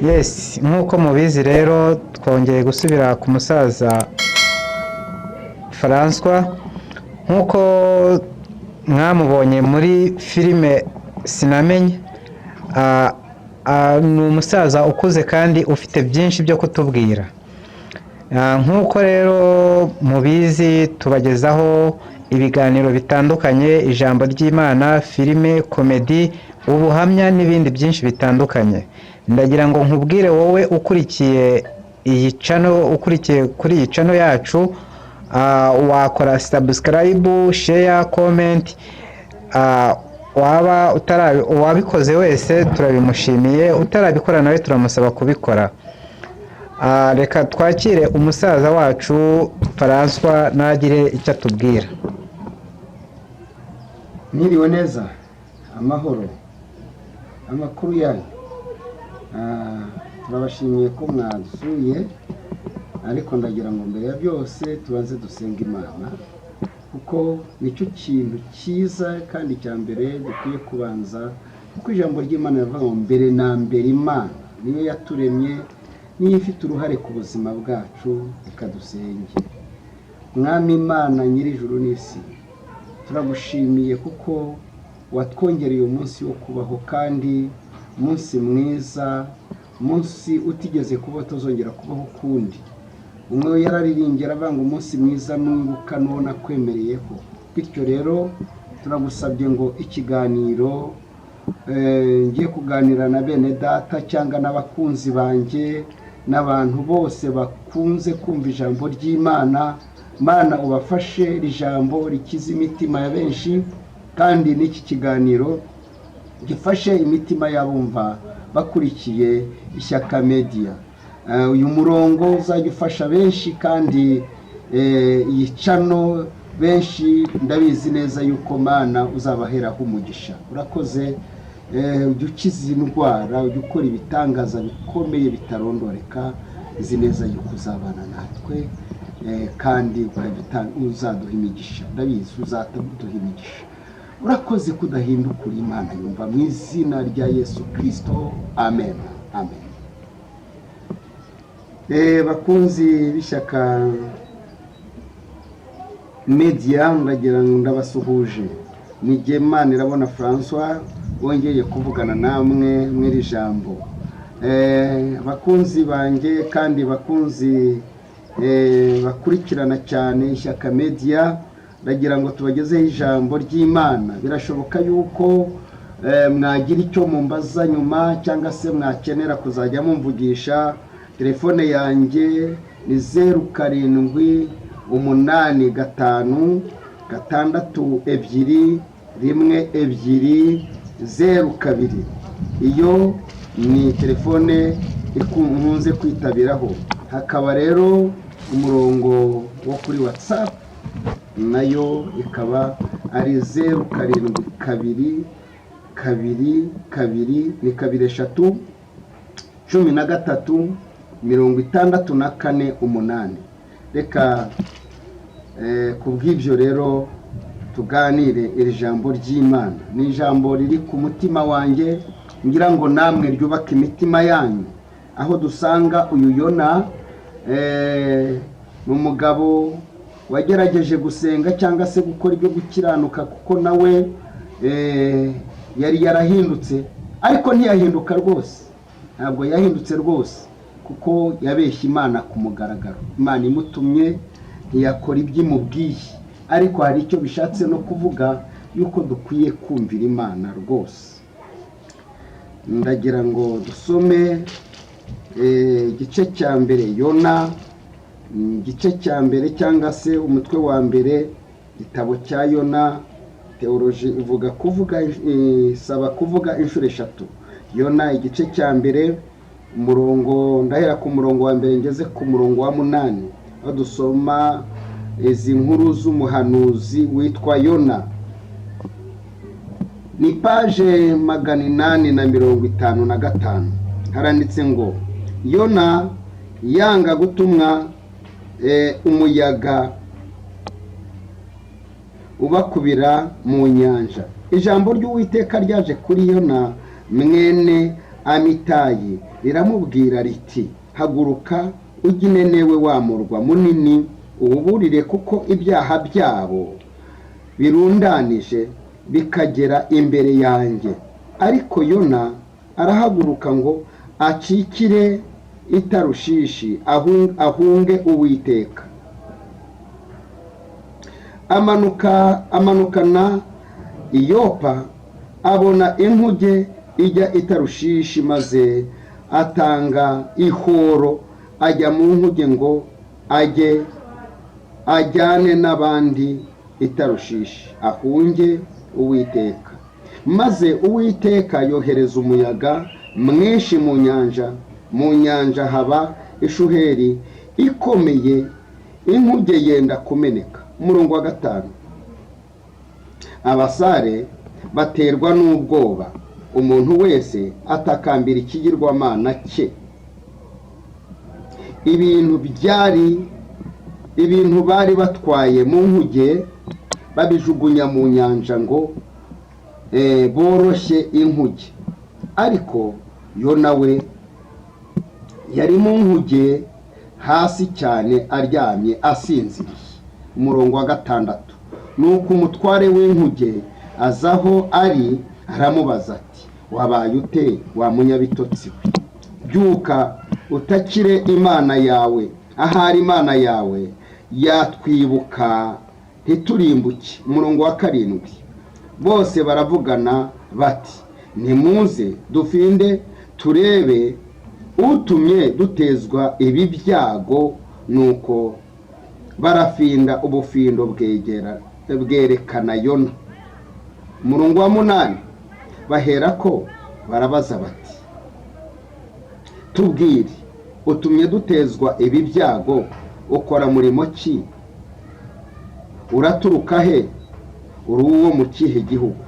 Yes, nk'uko mubizi rero, twongeye gusubira ku musaza François. Nk'uko mwamubonye muri filime Sinamenye, ni umusaza ukuze kandi ufite byinshi byo kutubwira. Nk'uko rero mubizi, tubagezaho ibiganiro bitandukanye, ijambo ry'Imana, filime, comedy, ubuhamya n'ibindi byinshi bitandukanye. Ndagira ngo nkubwire wowe ukurikiye iyi channel, ukurikiye kuri iyi channel yacu, wakora subscribe, share, comment. Waba utarabi, uwabikoze wese turabimushimiye, utarabikora nawe turamusaba kubikora. Reka twakire umusaza wacu François, nagire icyo atubwira. Mwiriwe neza, amahoro, amakuru yanyu? Turabashimiye ko mwadusuye, ariko ndagira ngo mbere ya byose tubanze dusenga Imana, kuko nicyo kintu cyiza kandi cya mbere dukwiye kubanza, kuko ijambo ry'Imana rivuga ngo mbere na mbere Imana niyo yaturemye, niyo ifite uruhare ku buzima bwacu. Reka dusenge. Mwami Imana nyir'ijuru n'isi, turagushimiye kuko watwongereye umunsi wo kubaho, kandi umunsi mwiza, umunsi utigeze kuba utazongera kubaho ukundi. Umwe yararirimbye aravuga ngo umunsi mwiza nunguka n'uwo nakwemereyeho. Bityo rero turagusabye ngo ikiganiro ngiye kuganira na bene data cyangwa n'abakunzi banjye n'abantu bose bakunze kumva ijambo ry'Imana, Mana ubafashe iri jambo rikize imitima ya benshi, kandi n'iki kiganiro gifashe imitima y'abumva bakurikiye Ishyaka Media. Uyu murongo uzajya ufasha benshi, kandi iyi channel benshi ndabizi neza yuko Mana uzabaheraho umugisha. Urakoze. Ujya ukiza indwara, ujya ukora ibitangaza bikomeye bitarondoreka. Nzi neza yuko uzabana natwe, kandi ukajya uzaduha imigisha. Ndabizi uzaduha imigisha. Urakoze kudahinduka, uri Imana yumva. Mu izina rya Yesu Kirisito, amen, amen. Bakunzi b'Ishyaka Media, ndagira ngo ndabasuhuje. Ni Gemana Irabona Francois wongeye kuvugana namwe mw'iri jambo. Bakunzi banjye kandi bakunzi bakurikirana cyane Ishyaka Media, ndagira ngo tubagezeho ijambo ry'Imana. Birashoboka yuko mwagira icyo mumbaza nyuma, cyangwa se mwakenera kuzajya mumvugisha. Telefone yanjye ni 0785 621 202. Iyo ni telefone nkunze kwitabiraho. Hakaba rero umurongo wo kuri WhatsApp, nayo ikaba ari 072 2 2 ni 3 3 13 64 8. Reka ku bw'ibyo rero tuganire iri jambo ry'Imana. Ni ijambo riri ku mutima wanjye, ngira ngo namwe ryubake imitima yanyu. Aho dusanga uyu Yona, ni umugabo wagerageje gusenga cyangwa se gukora ibyo gukiranuka, kuko nawe yari yarahindutse, ariko ntiyahinduka rwose. Ntabwo yahindutse rwose, kuko yabeshye Imana ku mugaragaro. Imana imutumye ntiyakora ibyo imubwiye. Ariko hari icyo bishatse no kuvuga yuko dukwiye kumvira Imana rwose. Ndagira ngo dusome igice cya mbere Yona, igice cya mbere cyangwa se umutwe wa mbere, igitabo cya Yona. Théologie ivuga kuvuga, isaba kuvuga inshuro eshatu. Yona igice cya mbere, umurongo, ndahera ku murongo wa mbere ngeze ku murongo wa munani, aho dusoma izi nkuru z'umuhanuzi witwa Yona. Ni page 855. Haranditse ngo: Yona yanga gutumwa, umuyaga ubakubira mu nyanja. Ijambo ry'Uwiteka ryaje kuri Yona mwene Amitayi riramubwira riti: "Haguruka ujye i Ninewe, wa murwa munini, uwuburire, kuko ibyaha byabo birundanije bikagera imbere yanjye." Ariko Yona arahaguruka ngo acikire i Tarushishi, ahunge Uwiteka. Amanuka amanukana i Yopa, abona inkuge ijya i Tarushishi, maze atanga ihoro, ajya mu nkuge ngo ajye ajyane n'abandi i Tarushishi, ahunge Uwiteka. Maze Uwiteka yohereza umuyaga mwinshi mu nyanja, mu nyanja haba ishuheri ikomeye, inkuge yenda kumeneka. Umurongo wa 5: abasare baterwa n'ubwoba, umuntu wese atakambira ikigirwamana cye. Ibintu byari ibintu bari batwaye mu nkuge babijugunya mu nyanja ngo boroshye inkuge. Ariko Yona we yari mu nkuge hasi cyane, aryamye asinziriye. Umurongo wa 6: nuko umutware w'inkuge aza aho ari, aramubaza ati: "Wabaye ute, wa munyabitotsi we? Byuka utakire Imana yawe, ahari Imana yawe yatwibuka ntiturimbuke." Umurongo wa 7: bose baravugana bati: "Nimuze dufinde, turebe utumye dutezwa ibi byago." Nuko barafinda, ubufindo bwegera bwerekana Yona. Umurongo wa 8: bahera ko barabaza bati: "Tubwire, utumye dutezwa ibi byago, ukora murimo ki? Uraturuka he? Uri uwo mu kihe gihugu?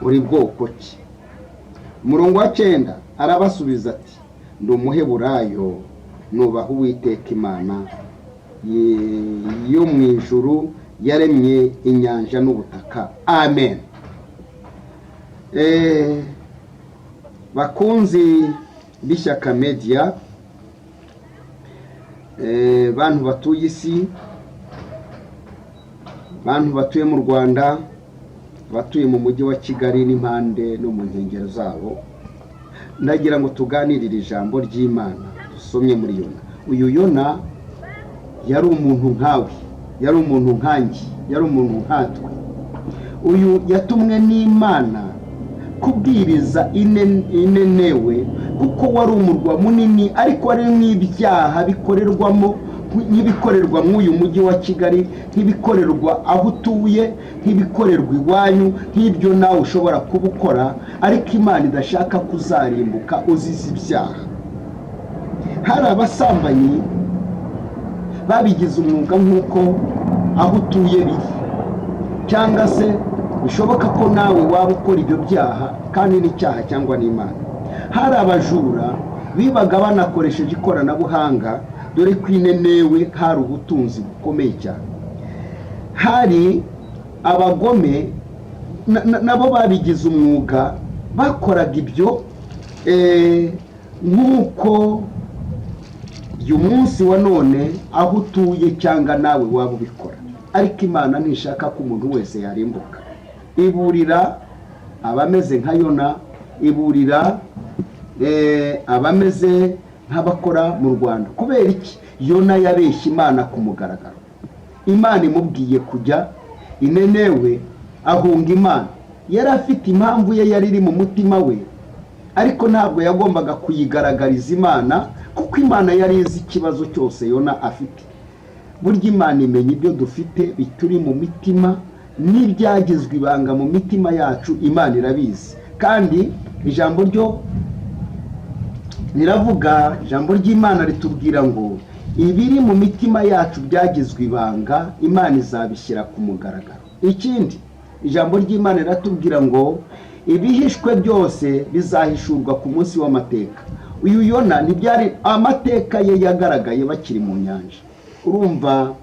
Uri bwoko ki?" Umurongo wa 9: arabasubiza ati: "Ndi Umuheburayo, nubaha Uwiteka Imana yo mu ijuru, yaremye inyanja n'ubutaka." Amen. Bakunzi b'Ishyaka Media, bantu batuye isi, bantu batuye mu Rwanda, abatuye mu Mujyi wa Kigali n'impande no mu nkengero zabo, ndagira ngo tuganirire ijambo ry'Imana dusomye muri Yona. Uyu Yona yari umuntu nkawe, yari umuntu nkanjye, yari umuntu nkatwe. Uyu yatumwe n'Imana kubwiriza i Ninewe, kuko wari umurwa munini, ariko wari n'ibyaha bikorerwamo nk'ibikorerwa muri uyu Mujyi wa Kigali, nk'ibikorerwa aho utuye, nk'ibikorerwa iwanyu, nk'ibyo nawe ushobora kuba ukora, ariko Imana idashaka kuzarimbuka uzize ibyaha. Hari abasambanyi babigize umwuga, nk'uko aho utuye biri, cyangwa se bishoboka ko nawe waba ukora ibyo byaha, kandi n'icyaha cyangwa n'Imana. Hari abajura bibaga banakoresheje ikoranabuhanga, dore ko i Ninewe hari ubutunzi bukomeye cyane. Hari abagome nabo babigize umwuga, bakoraga ibyo nk'uko uyu munsi wa none aho utuye cyangwa nawe waba ubikora. Ariko Imana ntishaka ko umuntu wese yarimbuka. Iburira abameze nka Yona, iburira abameze nk'abakora mu Rwanda. Kubera iki Yona yabeshye Imana ku mugaragaro? Imana imubwiye kujya i Ninewe, ahunga Imana. Yari afite impamvu ye yari iri mu mutima we, ariko ntabwo yagombaga kuyigaragariza Imana, kuko Imana yari izi ikibazo cyose Yona afite. Burya Imana imenya ibyo dufite bituri mu mitima n'ibyagizwe ibanga mu mitima yacu, Imana irabizi. Kandi ijambo ryo riravuga, ijambo ry'Imana ritubwira ngo ibiri mu mitima yacu byagizwe ibanga, Imana izabishyira ku mugaragaro. Ikindi, ijambo ry'Imana riratubwira ngo ibihishwe byose bizahishurwa ku munsi w'amateka. Uyu Yona ntibyari amateka ye yagaragaye bakiri mu nyanja. Urumva,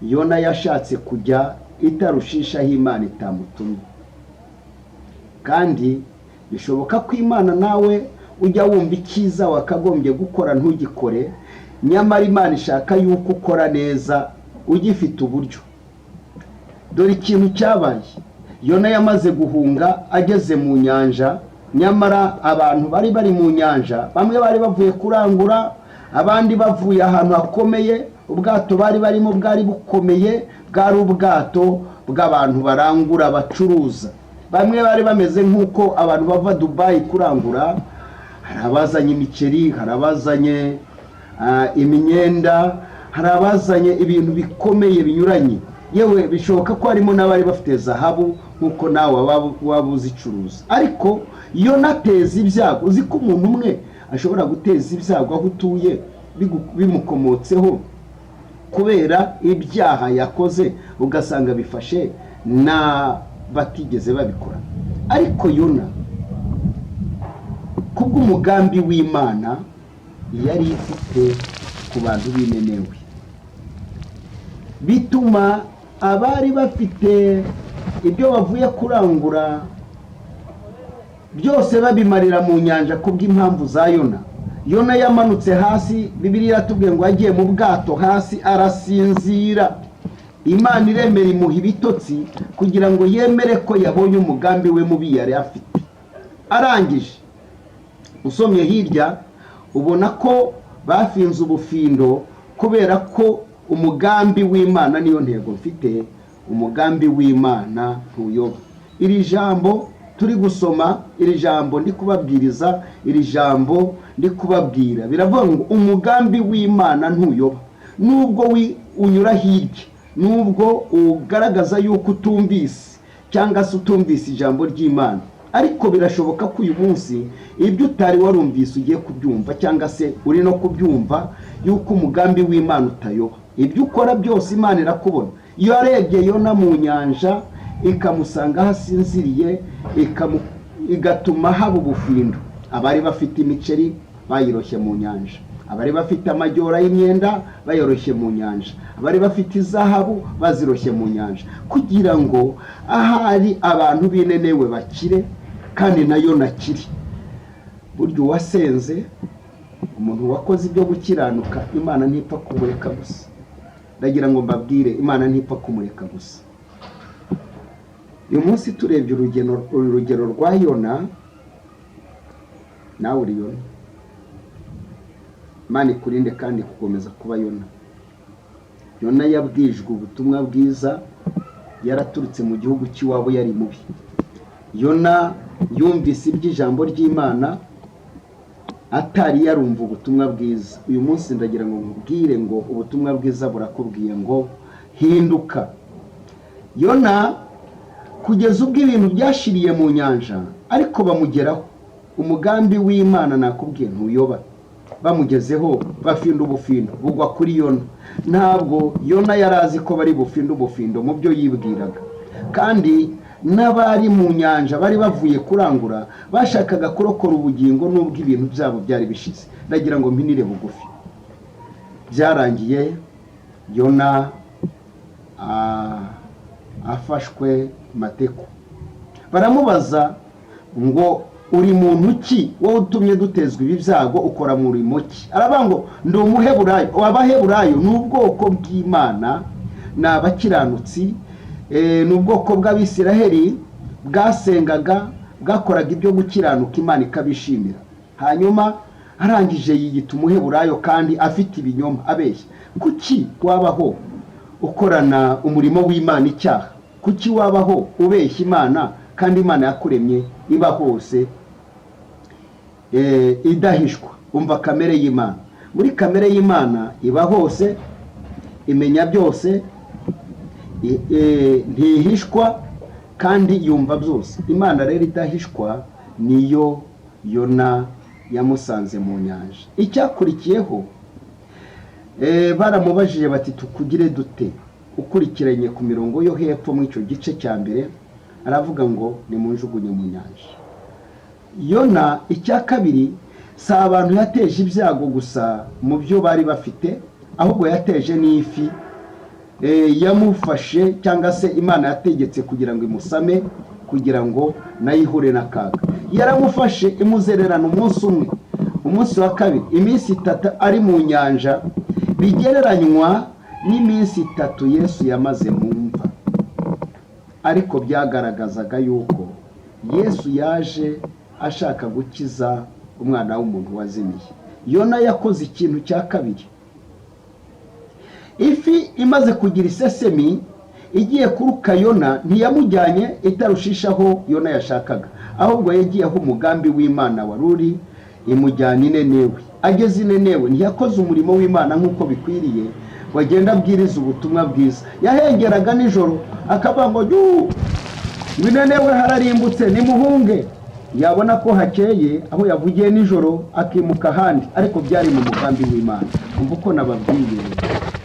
Yona yashatse kujya i Tarushishi aho Imana itamutumye, kandi Bishoboka ko Imana nawe ujya wumva icyiza wakagombye gukora ntugikore, nyamara Imana ishaka yuko ukora neza ugifite uburyo. Dore ikintu cyabaye: Yona yamaze guhunga ageze mu nyanja, nyamara abantu bari bari mu nyanja, bamwe bari bavuye kurangura, abandi bavuye ahantu hakomeye. Ubwato bari barimo bwari bukomeye, bwari ubwato bw'abantu barangura, bacuruza. Bamwe bari bameze nk'uko abantu bava Dubayi kurangura. Hari abazanye imiceri, hari abazanye imyenda, hari abazanye ibintu bikomeye binyuranye. Yewe, bishoboka ko harimo n'abari bafite zahabu, nk'uko nawe waba uzicuruza. Ariko iyo nateza ibyago, uzi ko umuntu umwe ashobora guteza ibyago aho utuye bimukomotseho kubera ibyaha yakoze, ugasanga bifashe na batigeze babikora. Ariko Yona, kubw'umugambi w'Imana yari ifite ku bantu b'inenewe, bituma abari bafite ibyo bavuye kurangura byose babimarira mu nyanja kubw'impamvu za Yona. Yona yamanutse hasi, Bibiliya iratubwiye ngo yagiye mu bwato hasi arasinzira. Imana iremera imuha ibitotsi kugira ngo yemere ko yabonye umugambi we mubi yari afite. Arangije, usomye hirya ubona ko bafinze ubufindo, kubera ko umugambi w'Imana, niyo ntego mfite, umugambi w'Imana ntuyoba. Iri jambo turi gusoma, iri jambo ndi kubabwiriza, iri jambo ndi kubabwira, biravuga ngo umugambi w'Imana ntuyoba. Nubwo unyura hirya, nubwo ugaragaza yuko utumvise cyangwa se utumvise ijambo ry'Imana, ariko birashoboka ko uyu munsi ibyo utari warumvise ugiye kubyumva, cyangwa se uri no kubyumva, yuko umugambi w'Imana utayoba. Ibyo ukora byose Imana irakubona. Iyo yarebye Yona mu nyanja ikamusanga aho asinziriye, igatuma haba ubufindo, abari bafite imiceri bayiroshye mu nyanja, abari bafite amajyora y'imyenda bayoroshye mu nyanja, abari bafite izahabu baziroshye mu nyanja, kugira ngo ahari abantu b'inenewe bakire, kandi nayo nakire. Burya uwasenze, umuntu wakoze ibyo gukiranuka, Imana ntipfa kumureka gusa. Ndagira ngo mbabwire, Imana ntipfa kumureka gusa. Uyu munsi turebye urugero rwa Yona, nawe uri Yona. Imana ikurinde kandi gukomeza kuba Yona. Yona yabwijwe ubutumwa bwiza, yaraturutse mu gihugu cy'iwabo, yari mubi. Yona yumvise iby'ijambo ry'Imana atari yarumva ubutumwa bwiza. Uyu munsi ndagira ngo nkubwire ngo ubutumwa bwiza burakubwiye ngo hinduka. Yona kugeza ubwo ibintu byashiriye mu nyanja, ariko bamugeraho. Umugambi w'Imana nakubwiye ntuyoba. Bamugezeho bafinda ubufindo, bugwa kuri Yona. Ntabwo Yona yari azi ko bari bufinde ubufindo mu byo yibwiraga, kandi n'abari mu nyanja bari bavuye kurangura, bashakaga kurokora ubugingo n'ubwo ibintu byabo byari bishize. Ndagira ngo mpinire bugufi. Byarangiye Yona afashwe mateko, baramubaza ngo: "Uri muntu ki wowe utumye dutezwa ibi byago? Ukora murimo ki?" Aravuga ngo: "Ndi Umuheburayo." Abaheburayo ni ubwoko bw'Imana, ni abakiranutsi, ni ubwoko bw'Abisiraheli bwasengaga, bwakoraga ibyo gukiranuka, Imana ikabishimira. Hanyuma arangije yiyita Umuheburayo kandi afite ibinyoma, abeshya. Kuki wabaho ukorana umurimo w'Imana icyaha? Kuki wabaho ubeshya Imana kandi Imana yakuremye iba hose, idahishwa? Umva kamere y'Imana. Muri kamere y'Imana iba hose, imenya byose, ntihishwa kandi yumva byose. Imana rero idahishwa niyo Yona yamusanze mu nyanja. Icyakurikiyeho, baramubajije bati: "Tukugire dute?" Ukurikiranye ku mirongo yo hepfo muri icyo gice cya mbere, aravuga ngo: "Nimunjugunye mu nyanja." Yona, icya kabiri, si abantu yateje ibyago gusa mu byo bari bafite, ahubwo yateje n'ifi yamufashe, cyangwa se Imana yategetse kugira ngo imusame, kugira ngo nayo ihure n'akaga. Yaramufashe imuzererana umunsi umwe, umunsi wa kabiri, iminsi 3 ari mu nyanja, bigereranywa n'iminsi 3 Yesu yamaze mu mva. Ariko byagaragazaga yuko Yesu yaje ashaka gukiza umwana w'umuntu wazimiye. Yona yakoze ikintu cya kabiri. Ifi imaze kugira isesemi igiye kuruka Yona, ntiyamujyanye itarushishaho Yona yashakaga, ahubwo yagiye aho umugambi w'Imana wari uri, imujyana i Ninewe. Ageze i Ninewe ntiyakoze umurimo w'Imana nk'uko bikwiriye, ngo agende abwirize ubutumwa bwiza. Yahengeraga nijoro akavuga ngo yuu, ngo i Ninewe hararimbutse, nimuhunge. Yabona ko hakeye aho yavugiye nijoro akimuka ahandi, ariko byari mu mugambi w'Imana. Umva uko nababwiye,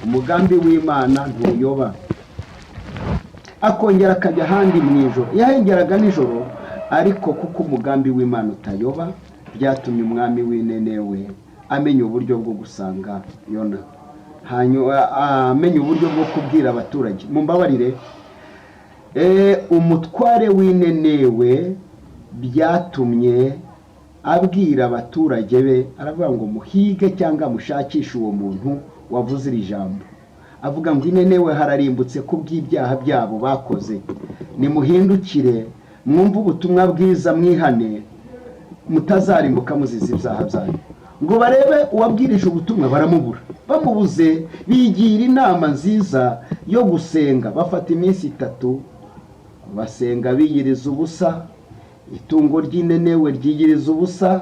umugambi w'Imana ntuyoba. Akongera akajya ahandi mu ijoro. Yahengeraga nijoro, ariko kuko umugambi w'Imana utayoba, byatumye umwami w'i Ninewe amenya uburyo bwo gusanga Yona, hanyuma amenya uburyo bwo kubwira abaturage. Mumbabarire, umutware w'i Ninewe byatumye abwira abaturage be, aravuga ngo muhige cyangwa mushakishe uwo muntu wavuze iri jambo, avuga ngo i Ninewe hararimbutse kubw'ibyaha byabo bakoze, nimuhindukire mwumve ubutumwa bwiza, mwihane, mutazarimbuka muzize ibyaha byanyu. Ngo barebe uwabwirije ubutumwa, baramubura. Bamubuze bigira inama nziza yo gusenga, bafata iminsi 3 basenga biyiriza ubusa. Itungo ry'i Ninewe ryiyiriza ubusa,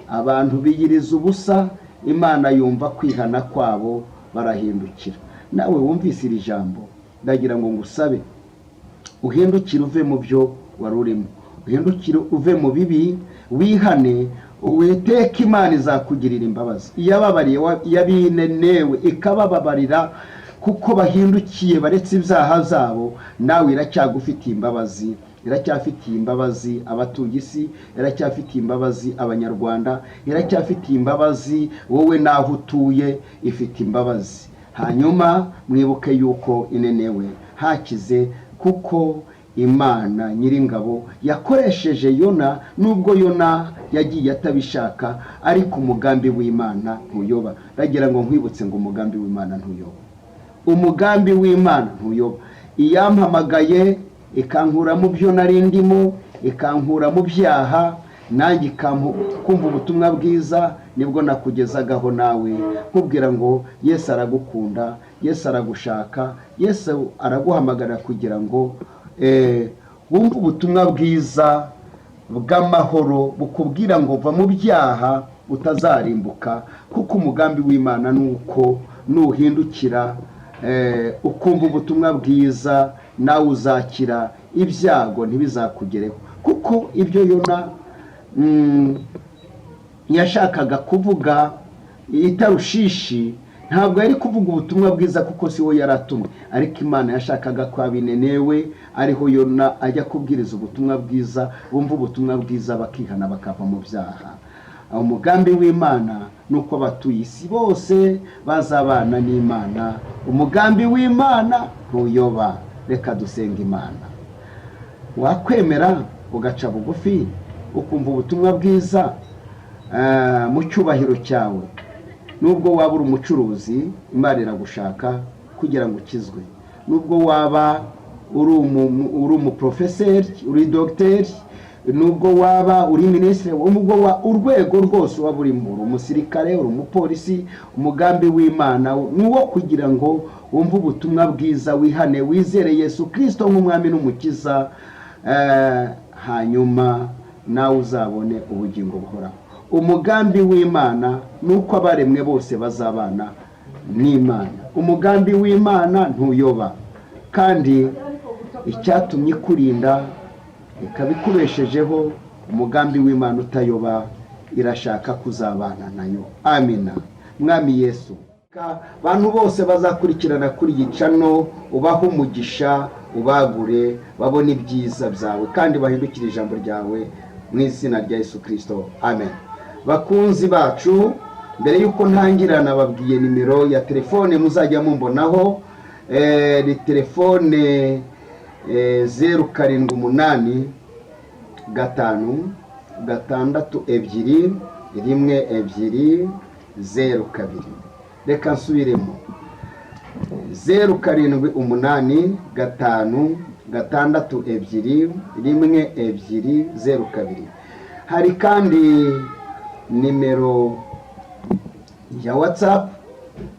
abantu biyiriza ubusa. Imana yumva kwihana kwabo, barahindukira. Nawe wumvise iri jambo, ndagira ngo ngusabe uhindukire uve mu byo wari urimo, uhindukire uve mu bibi, wihane. Uwiteka Imana izakugirira imbabazi. Iyababariye iy'ab'i Ninewe ikabababarira kuko bahindukiye baretse ibyaha zabo, nawe iracyagufitiye imbabazi. Iracyafitiye imbabazi abatuye isi, iracyafitiye imbabazi Abanyarwanda, iracyafitiye imbabazi wowe n'aho utuye, ifite imbabazi. Hanyuma mwibuke yuko i Ninewe hakize kuko Imana Nyiringabo yakoresheje Yona, nubwo Yona yagiye atabishaka, ariko umugambi w'Imana ntuyoba. Ndagira ngo nkwibutse ngo umugambi w'Imana ntuyoba, umugambi w'Imana ntuyoba. Iyampamagaye ikankura mu byo nari ndimo, ikankura mu byaha, nanjye kumva ubutumwa bwiza, nibwo nakugezagaho nawe nkubwira ngo Yesu aragukunda, Yesu aragushaka, Yesu araguhamagara kugira ngo wumve ubutumwa bwiza bw'amahoro bukubwira ngo va mu byaha utazarimbuka, kuko umugambi w'Imana ni uko nuhindukira, ukumva ubutumwa bwiza, nawe uzakira, ibyago ntibizakugereho. Kuko ibyo Yona yashakaga kuvuga i Tarushishi, ntabwo yari kuvuga ubutumwa bwiza kuko si we yari atumwe, ariko Imana yashakaga ko ab'i Ninewe ariho Yona ajya kubwiriza ubutumwa bwiza, bumva ubutumwa bwiza bakihana bakava mu byaha. Umugambi w'Imana ni uko abatuye isi bose bazabana n'Imana. Umugambi w'Imana ntuyoba. Reka dusenga Imana. Wakwemera ugaca bugufi ukumva ubutumwa bwiza mu cyubahiro cyawe, nubwo waba uri umucuruzi, Imana iragushaka kugira ngo ukizwe. Nubwo waba uri umuprofeseri, uri dogiteri, nubwo waba uri minisitiri, nubwo urwego rwose waba urimo, uri umusirikare, uri umupolisi, umugambi w'Imana ni uwo kugira ngo wumve ubutumwa bwiza, wihane, wizere Yesu Kirisito nk'umwami n'umukiza, hanyuma nawe uzabone ubugingo buhoraho. Umugambi w'Imana ni uko abaremwe bose bazabana n'Imana. Umugambi w'Imana ntuyoba, kandi icyatumye ikurinda ikaba ikubeshejeho, umugambi w'Imana utayoba, irashaka kuzabana nayo. Amina. Mwami Yesu, abantu bose bazakurikirana kuri iyi channel, ubahe umugisha, ubagure, babone ibyiza byawe kandi bahindukire ijambo ryawe, mu izina rya Yesu Kirisito, amen. Bakunzi bacu, mbere y'uko ntangira nababwiye nimero ya telefone muzajya mumbonaho. Ni telefone 0785 6 2 1 2 0 2. Reka nsubiremo: 0 7 8 5 6 2 1 2 0 2. Hari kandi nimero ya WhatsApp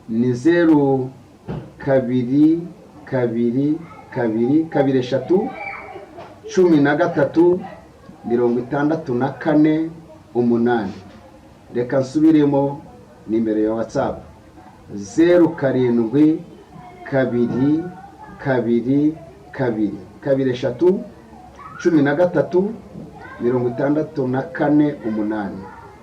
ni 0 2 2 2 2 3 13 64 8. Reka nsubiremo nimero ya WhatsApp: 0 7 2 2 2 2 3 13 64 8.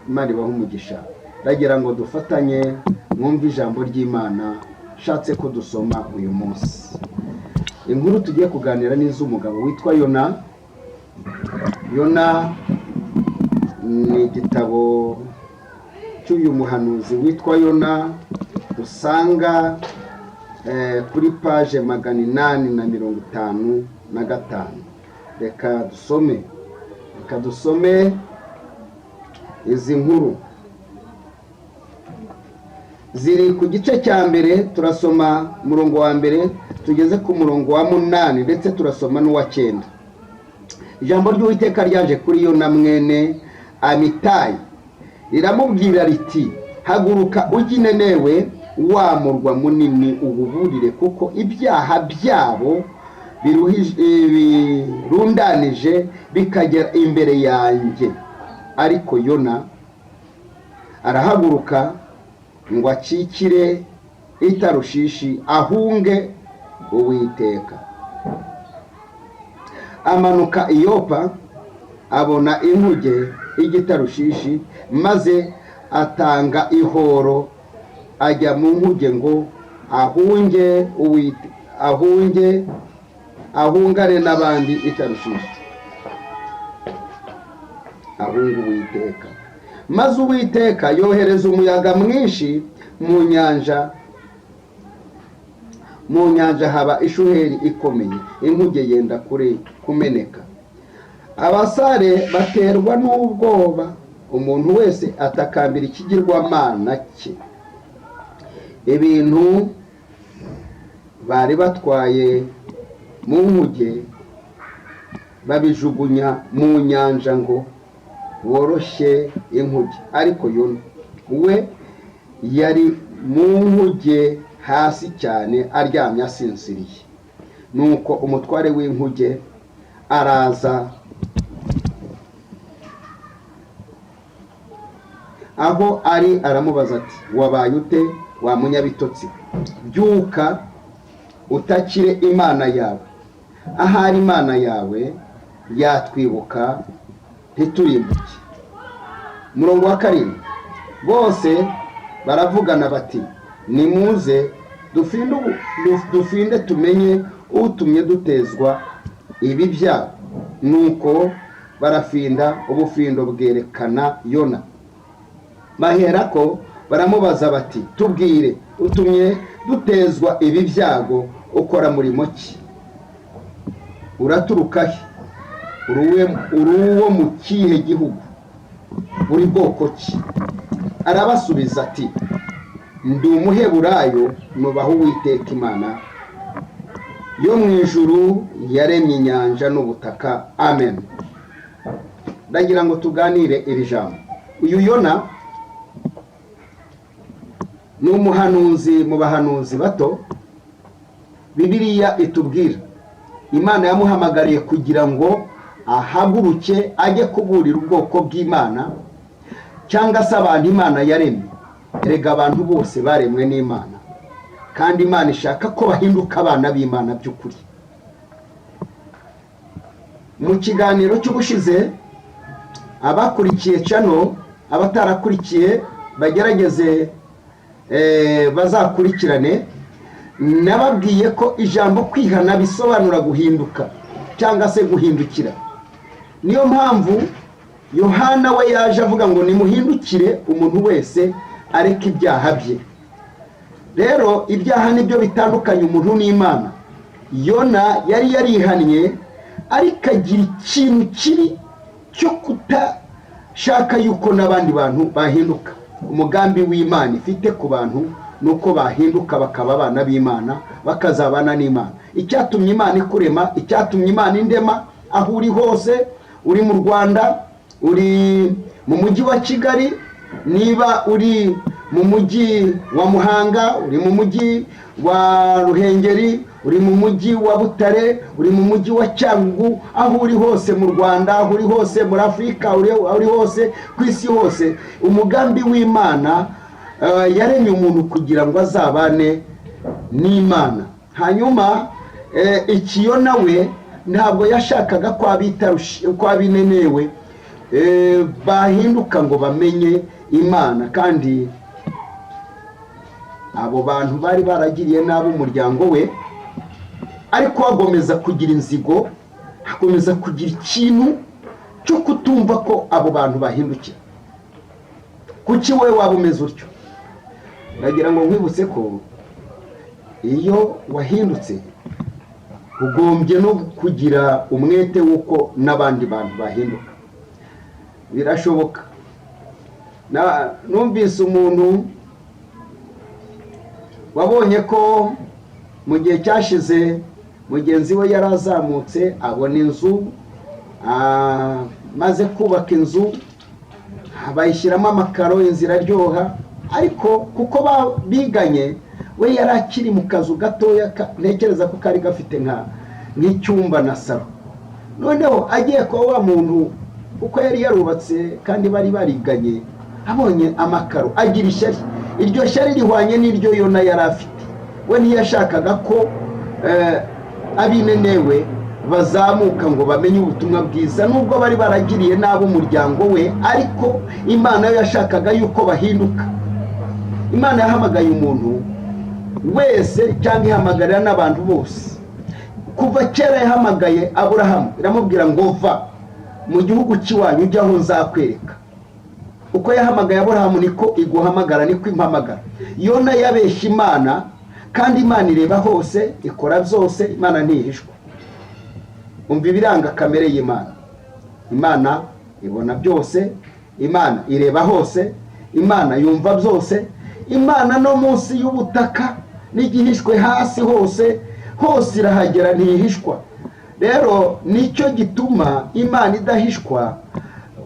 Imana ibahe umugisha. Ndagira ngo dufatanye mwumve ijambo ry'Imana nshatse ko dusoma uyu munsi. Inkuru tugiye kuganira ni iz'umugabo witwa Yona. Yona ni igitabo cy'uyu muhanuzi witwa Yona usanga kuri paje 855. Reka dusome, reka dusome izi nkuru ziri ku gice cya mbere. Turasoma umurongo wa mbere tugeze ku murongo wa 8, ndetse turasoma n'uwa 9. Ijambo ry'Uwiteka ryaje kuri Yona mwene Amitayi, riramubwira riti: haguruka ujye i Ninewe, wa murwa munini, ububurire, kuko ibyaha byabo birundanije bikagera imbere yanjye. Ariko Yona arahaguruka ngo akikire i Tarushishi, ahunge Uwiteka. Amanuka i Yopa, abona inkuge y'Igitarushishi, maze atanga ihoro, ajya mu nkuge ngo ahunge ahunge ahungane n'abandi i Tarushishi, ahunga Uwiteka. Maze Uwiteka yohereza umuyaga mwinshi mu nyanja, mu nyanja haba ishuheri ikomeye, inkuge yenda kure kumeneka. Abasare baterwa n'ubwoba, umuntu wese atakambira ikigirwamana cye. Ibintu bari batwaye mu nkuge babijugunya mu nyanja ngo boroshye inkuge. Ariko Yona we yari mu nkuge hasi cyane, aryamye asinziriye. Nuko umutware w'inkuge araza aho ari, aramubaza ati: wabaye ute, wa munyabitotsi? Byuka utakire Imana yawe, ahari Imana yawe yatwibuka ntiturimbuke. Umurongo wa 7, bose baravugana bati: nimuze dufinde tumenye utumye dutezwa ibi byago. Nuko barafinda, ubufindo bwerekana Yona. Baherako baramubaza bati: tubwire, utumye dutezwa ibi byago ukora murimo ki? Uraturuka he? Uri uwo mu kihe gihugu? Uri bwoko ki? Arabasubiza ati: ndi Umuheburayo, nubaha Uwiteka Imana yo mu ijuru, yaremye inyanja n'ubutaka. Amen. Ndagira ngo tuganire iri jambo. Uyu Yona ni umuhanuzi mu bahanuzi bato Bibiliya itubwira. Imana yamuhamagariye kugira ngo ahaguruke ajye kuburira ubwoko bw'Imana, cyangwa se abantu Imana yaremye. Erega abantu bose baremwe n'Imana, kandi Imana ishaka ko bahinduka abana b'Imana by'ukuri. Mu kiganiro cy'ubushize, abakurikiye cano, abatarakurikiye bagerageze bazakurikirane, nababwiye ko ijambo kwihana bisobanura guhinduka cyangwa se guhindukira. Niyo mpamvu Yohana we yaje avuga ngo nimuhindukire, umuntu wese areke ibyaha bye. Rero ibyaha nibyo bitandukanye umuntu n'Imana. Yona yari yarihannye, ariko agira ikintu kibi cyo Shaka yuko n'abandi bantu bahinduka. Umugambi w'Imana ifite ku bantu ni uko bahinduka bakaba abana b'Imana, bakazabana n'Imana. Icyatumye Imana ikurema, icyatumye Imana indema, aho uri hose, uri mu Rwanda, uri mu mujyi wa Kigali, niba uri mu mujyi wa Muhanga, uri mu mujyi wa Ruhengeri, uri mu mujyi wa Butare, uri mu mujyi wa Cyangugu, aho uri hose mu Rwanda, aho uri hose muri Afurika, aho uri hose ku isi hose, umugambi w'Imana yaremye umuntu kugira ngo azabane n'Imana. Hanyuma ikiyo nawe ntabwo yashakaga ko abinenewe bahinduka ngo bamenye Imana, kandi abo bantu bari baragiriye nabi umuryango we, ariko agomeza kugira inzigo, akomeza kugira ikintu cyo kutumva ko abo bantu bahindukira. Kuki wowe waba umeze utyo? Ndagira ngo nkwibutse ko iyo wahindutse ugombye no kugira umwete w'uko n'abandi bantu bahinduka. Birashoboka. Numvise umuntu wabonye ko mu gihe cyashize mugenzi we yari azamutse abona inzu, maze kubaka inzu bayishyiramo amakaro, inzu iraryoha, ariko kuko biganye, we yari akiri mu kazu gatoya, ntekereza ko kari gafite nk'icyumba na salo. Noneho agiye kuba wa muntu, kuko yari yarubatse kandi bari bariganye, abonye amakaro agira ishyari. Iryo shyari rihwanye n'iryo Yona yari afite. We ntiyashakaga ko abinenewe bazamuka ngo bamenye ubutumwa bwiza, nubwo bari baragiriye nabi umuryango we, ariko Imana yo yashakaga yuko bahinduka. Imana yahamagaye umuntu wese, cyangwa ihamagarira n'abantu bose. Kuva kera yahamagaye Aburahamu, iramubwira ngo va mu gihugu cy'iwanyu ujye aho nzakwereka. Uko yahamagaye Aburahamu niko iguhamagara, niko impamagara. Yona yabeshya Imana, kandi Imana ireba hose, ikora byose, Imana ntihishwa. Umva ibiranga kamere y'Imana. Imana ibona byose, Imana ireba hose, Imana yumva byose, Imana no munsi y'ubutaka n'igihishwe hasi hose hose irahagera, ntihishwa. Rero nicyo gituma Imana idahishwa,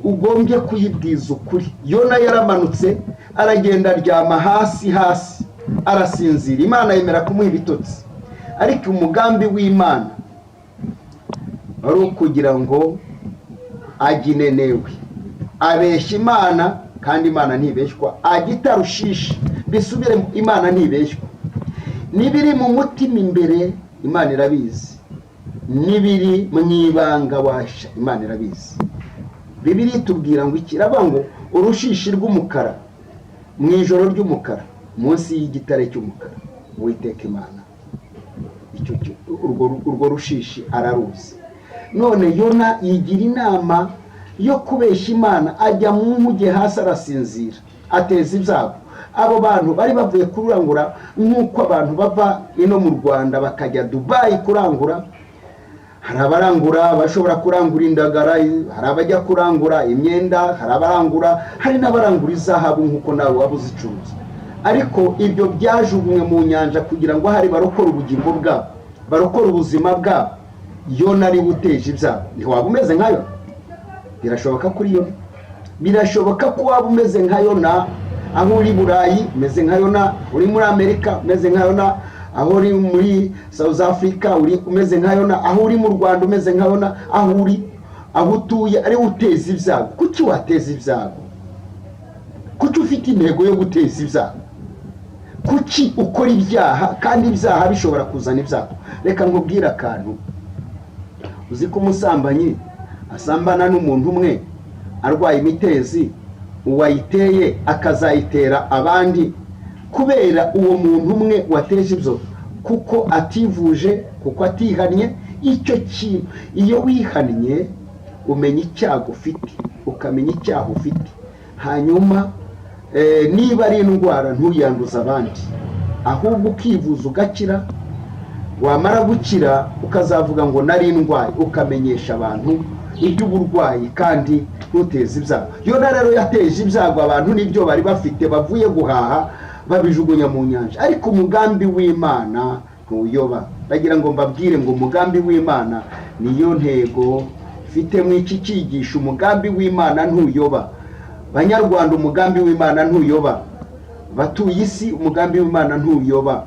ugombye kuyibwiza ukuri. Yona yaramanutse aragenda aryama hasi hasi arasinzira. Imana yemera kumuha ibitotsi, ariko umugambi w'Imana wari ukugira ngo ajye inenewe. Abeshya Imana, kandi Imana ntibeshywa. Ajya itarushishi, bisubire, Imana ntibeshywa. N'ibiri mu mutima imbere Imana irabizi, n'ibiri mu ibanga washa Imana irabizi. Bibiliya itubwira ngo iki? Iravuga ngo urushishi rw'umukara mu ijoro ry'umukara munsi y'igitare cy'umukara, Uwiteka Imana urwo rushishi araruzi. None Yona yigira inama yo kubeshya Imana, ajya mu nkuge hasi arasinzira, ateza ibyago. Abo bantu bari bavuye kurangura, nk'uko abantu bava ino mu Rwanda bakajya Dubayi kurangura. Hari abarangura bashobora kurangura indagara, hari abajya kurangura imyenda, hari abarangura, hari n'abarangura izahabu nk'uko nawe waba uzicuruza. Ariko ibyo byajugunywe mu nyanja kugira ngo ahari barokore ubugingo bwabo, barokore ubuzima bwabo. Yona ari uteje ibyago. Ntiwaba umeze nka Yona? Birashoboka kuri Yona, birashoboka ko waba umeze nka Yona. Aho uri Burayi umeze nka Yona, uri muri Amerika umeze nka Yona, aho uri muri South Africa uri umeze nka Yona, aho uri mu Rwanda umeze nka Yona, aho uri, aho utuye ari uteza ibyago. Kuki wateza ibyago? Kuki ufite intego yo guteza ibyago? Kuki ukora ibyaha kandi ibyaha bishobora kuzana ibyago? Reka nkubwire akantu. Uzi ko umusambanyi asambana n'umuntu umwe arwaye imitezi, uwayiteye akazayitera abandi kubera uwo muntu umwe wateje ibyo, kuko ativuje, kuko atihannye. Icyo kintu iyo wihannye umenya icyago ufite, ukamenya icyaha ufite, hanyuma niba ari indwara ntuyanduze abandi, ahubwo ukivuza ugakira. Wamara gukira ukazavuga ngo nari ndwaye, ukamenyesha abantu iby'uburwayi kandi Ntuteze ibyago. Yona rero yateje ibyago abantu n'ibyo bari bafite bavuye guhaha, babijugunya mu nyanja. Ariko umugambi w'Imana ntuyoba. Ndagira ngo mbabwire ngo umugambi w'Imana niyo ntego mfite mu iki cyigisho. Umugambi w'Imana ntuyoba. Banyarwanda, umugambi w'Imana ntuyoba. Batuye isi, umugambi w'Imana ntuyoba.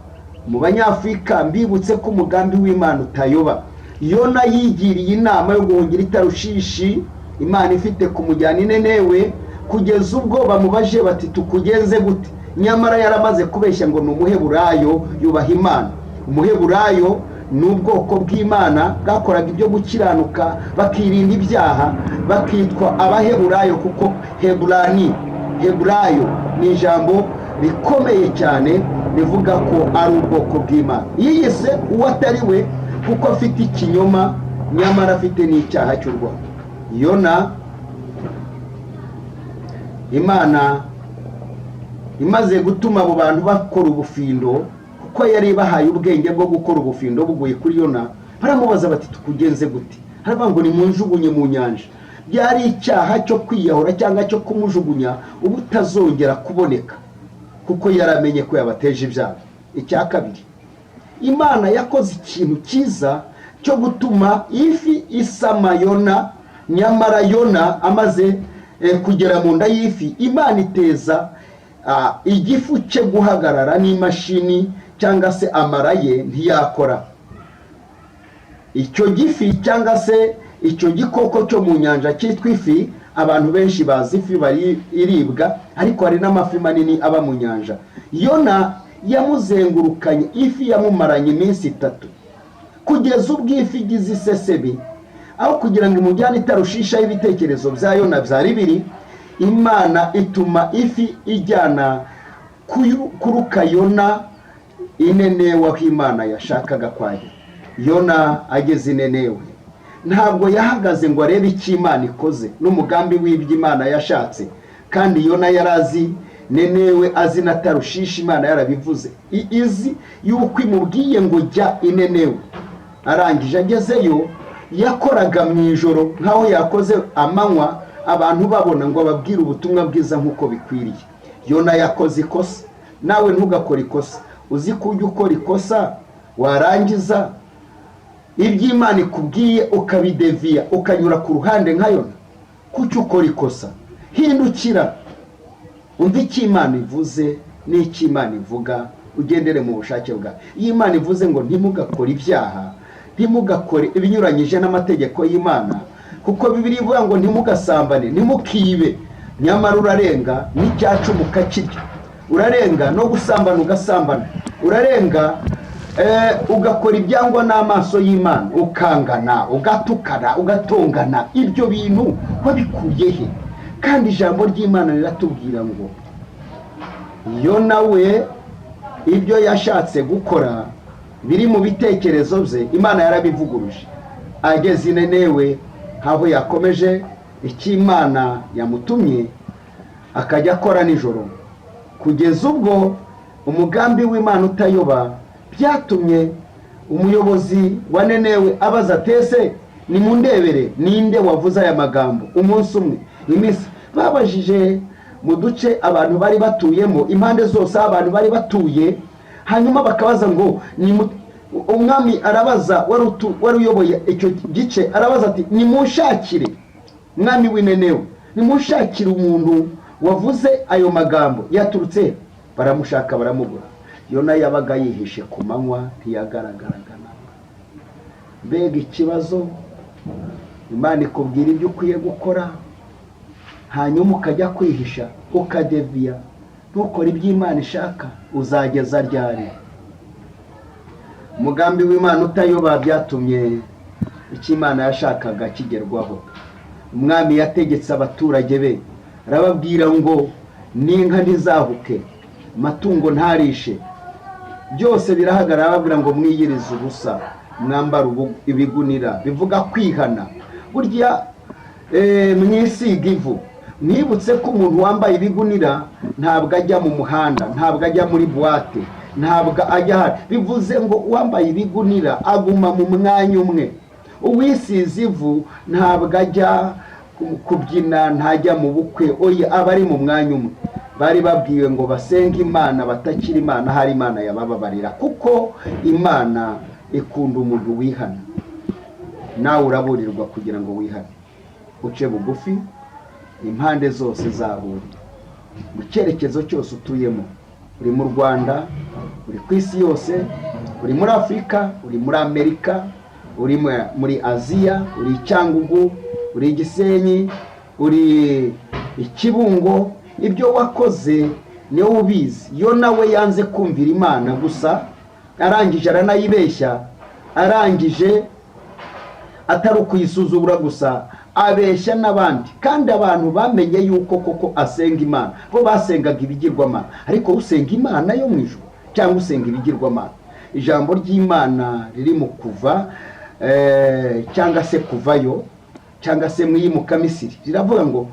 Mu Banyafurika, mbibutse ko umugambi w'Imana utayoba. Yona yigiriye inama yo guhungira i Tarushishi, Imana ifite kumujyana i Ninewe, kugeza ubwo bamubaje bati: "Tukugenze gute?" Nyamara yaramaze kubeshya ngo ni Umuheburayo, yubaha Imana. Umuheburayo ni ubwoko bw'Imana bwakoraga ibyo gukiranuka, bakirinda ibyaha, bakitwa Abaheburayo, kuko Heburani, Heburayo ni ijambo rikomeye cyane rivuga ko ari ubwoko bw'Imana. Yiyise uwo atari we kuko afite ikinyoma, nyamara afite n'icyaha cy'urwango. Yona, Imana imaze gutuma abo bantu bakora ubufindo, kuko yari ibahaye ubwenge bwo gukora ubufindo, buguye kuri Yona, baramubaza bati: "Tukugenze gute?" Haravuga ngo: "Nimunjugunye mu nyanja." Byari icyaha cyo kwiyahura cyangwa cyo kumujugunya uba utazongera kuboneka, kuko yaramenye ko yabateje ibyago. Icya kabiri, Imana yakoze ikintu cyiza cyo gutuma ifi isama Yona. Nyamara Yona amaze kugera mu nda y'ifi, Imana iteza igifu cye guhagarara n'imashini cyangwa se amara ye ntiyakora. Icyo gifi cyangwa se icyo gikoko cyo mu nyanja cyitwa ifi, abantu benshi bazi ifi bari iribwa, ariko hari n'amafi manini aba mu nyanja. Yona yamuzengurukanye, ifi yamumaranye iminsi 3, kugeza ubwo ifi igize isesemi. Aho kugira ngo imujyane i Tarushishi aho ibitekerezo bya Yona byari biri, Imana ituma ifi ijyana kuruka Yona i Ninewe, aho Imana yashakaga kwajya. Yona ageze i Ninewe, ntabwo yahagaze ngo arebe icyo Imana ikoze n'umugambi w'ibyo Imana yashatse. Kandi Yona yari azi Ninewe, azi na Tarushishi, Imana yarabivuze, izi yuko imubwiye ngo: "Jya i Ninewe." Arangije agezeyo, yakoraga mu ijoro nk'aho yakoze amanywa, abantu babona, ngo ababwire ubutumwa bwiza nk'uko bikwiriye. Yona yakoze ikosa. Nawe ntugakore ikosa. Uzi ko ujya ukora ikosa, warangiza ibyo Imana ikubwiye ukabideviya, ukanyura ku ruhande nka Yona? Kuki ukora ikosa? Hindukira, umva icyo Imana ivuze n'icyo Imana ivuga, ugendere mu bushake bwawe. Iyo Imana ivuze ngo ntimugakore ibyaha, ntimugakore ibinyuranyije n'amategeko y'Imana, kuko Bibiliya ivuga ngo ntimugasambane, ntimukibe, nyamara urarenga n'icyacumu ukakirya, urarenga no gusambana ugasambana, urarenga ugakora ibyangwa n'amaso y'Imana, ukangana, ugatukana, ugatongana. Ibyo bintu wabikuye he? Kandi ijambo ry'Imana riratubwira ngo iyo nawe ibyo yashatse gukora biri mu bitekerezo bye, Imana yarabivuguruje. Ageze i Ninewe, aho yakomeje icyo Imana yamutumye, akajya akora nijoro, kugeza ubwo umugambi w'Imana utayoba byatumye umuyobozi wa Ninewe abaza tese: "Nimundebere ninde wavuze aya magambo?" Umunsi umwe, iminsi babajije mu duce abantu bari batuyemo, impande zose aho abantu bari batuye, hanyuma bakabaza ngo umwami arabaza, wari uyoboye icyo gice, arabaza ati: "Nimunshakire, mwami w'i Ninewe, nimunshakire umuntu wavuze ayo magambo, yaturutse he?" Baramushaka, baramubura. Yona yabaga yihishe ku manywa, ntiyagaragaraga namba. Mbega ikibazo! Imana ikubwira ibyo ukwiye gukora, hanyuma ukajya kwihisha, ukadeviya, ntukore ibyo Imana ishaka. Uzageza ryari? Umugambi w'Imana utayoba byatumye icyo Imana yashakaga kigerwaho. Umwami yategetse abaturage be, arababwira ngo n'inka ntizahuke, amatungo ntarishe, byose birahagarara. Arababwira ngo: "Mwiyirize ubusa, mwambare ibigunira," bivuga kwihana burya, mwisiga ivu. Mwibutse ko umuntu wambaye ibigunira ntabwo ajya mu muhanda, ntabwo ajya muri boîte, ntabwo ajya ahari. Bivuze ngo uwambaye ibigunira aguma mu mwanya umwe. Uwisize ivu ntabwo ajya kubyina, ntajya mu bukwe, oya, aba ari mu mwanya umwe. Bari babwiwe ngo basenge Imana, batakira Imana, hari Imana yabababarira, kuko Imana ikunda umuntu wihana. Nawe uraburirwa kugira ngo wihane, uce bugufi impande zose zaho, mu cyerekezo cyose utuyemo, uri mu Rwanda, uri ku isi yose, uri muri Afurika, uri muri Amerika, uri muri Aziya, uri i Cyangugu, uri i Gisenyi, uri i Kibungo, ibyo wakoze niwe ubizi. Yo nawe yanze kumvira Imana gusa, arangije aranayibeshya, arangije atari ukuyisuzugura gusa, abeshya n'abandi. Kandi abantu bamenye yuko koko asenga Imana, bo basengaga ibigirwamana. Ariko usenga Imana yo mu ijuru cyangwa usenga ibigirwamana? Ijambo ry'Imana riri mu Kuva cyangwa se Kuvayo cyangwa se mu Iyimukamisiri riravuga ngo: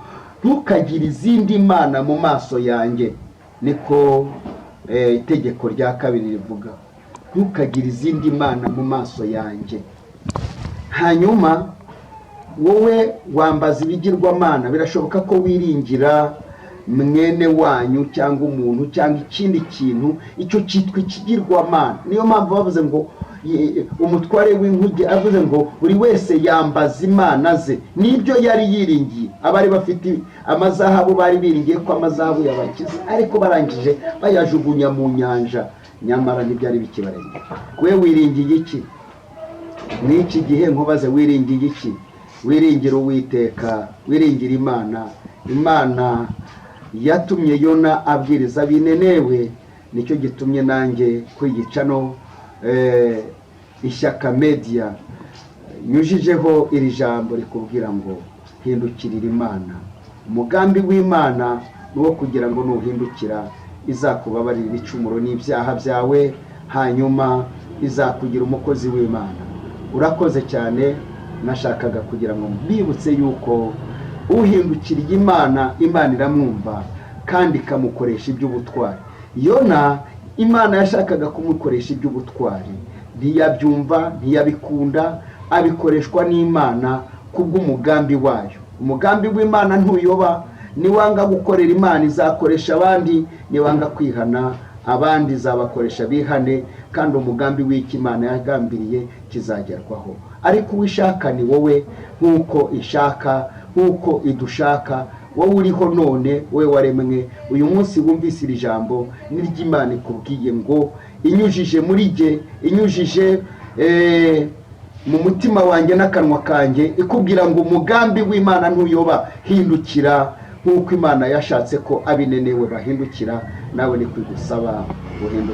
"Ntukagire izindi mana mu maso yanjye." Niko itegeko rya kabiri rivuga: "Ntukagire izindi mana mu maso yanjye." Hanyuma wowe wambaza ibigirwamana, birashoboka ko wiringira mwene wanyu cyangwa umuntu cyangwa ikindi kintu, icyo cyitwa ikigirwamana. Niyo mpamvu bavuze ngo umutware w'inkuge avuze ngo buri wese yambaza imana ze, nibyo yari yiringiye. Abari bafite amazahabu bari biringiye ko amazahabu yabakiza, ariko barangije bayajugunya mu nyanja, nyamara ntibyari bikibarengera. We wiringiye iki n'iki gihe? Nkubaze, wiringiye iki? Wiringira Uwiteka, wiringira Imana. Imana yatumye Yona abwiriza abinenewe, nicyo gitumye nanjye kwigicano Ishyaka Media nyujijeho iri jambo rikubwira ngo hindukirira Imana. Umugambi w'Imana ni uwo kugira ngo nuhindukira izakubabarira ibicumuro n'ibyaha byawe, hanyuma izakugira umukozi w'Imana. Urakoze cyane. Nashakaga kugira ngo mbibutse yuko uhindukiriye Imana, Imana iramwumva kandi ikamukoresha iby'ubutwari. Yona Imana yashakaga kumukoresha iby'ubutwari, ntiyabyumva, ntiyabikunda, abikoreshwa n'Imana kubw'umugambi wayo. Umugambi w'Imana ntuyoba. Niwanga gukorera Imana, izakoresha abandi. Niwanga kwihana, abandi izabakoresha bihane, kandi umugambi w'icyo Imana yagambiriye kizagerwaho. Ariko uwo ishaka ni wowe, nk'uko ishaka, nk'uko idushaka. Wowe uriho none, wowe waremwe uyu munsi, wumvise iri jambo n'iry'Imana ikubwiye ngo inyujije muri jye, inyujije mu mutima wanjye n'akanwa kanjye, ikubwira ngo umugambi w'Imana ntuyoba. Hindukira nk'uko Imana yashatse ko abinenewe bahindukira, nawe ni kwigusaba guhindukira.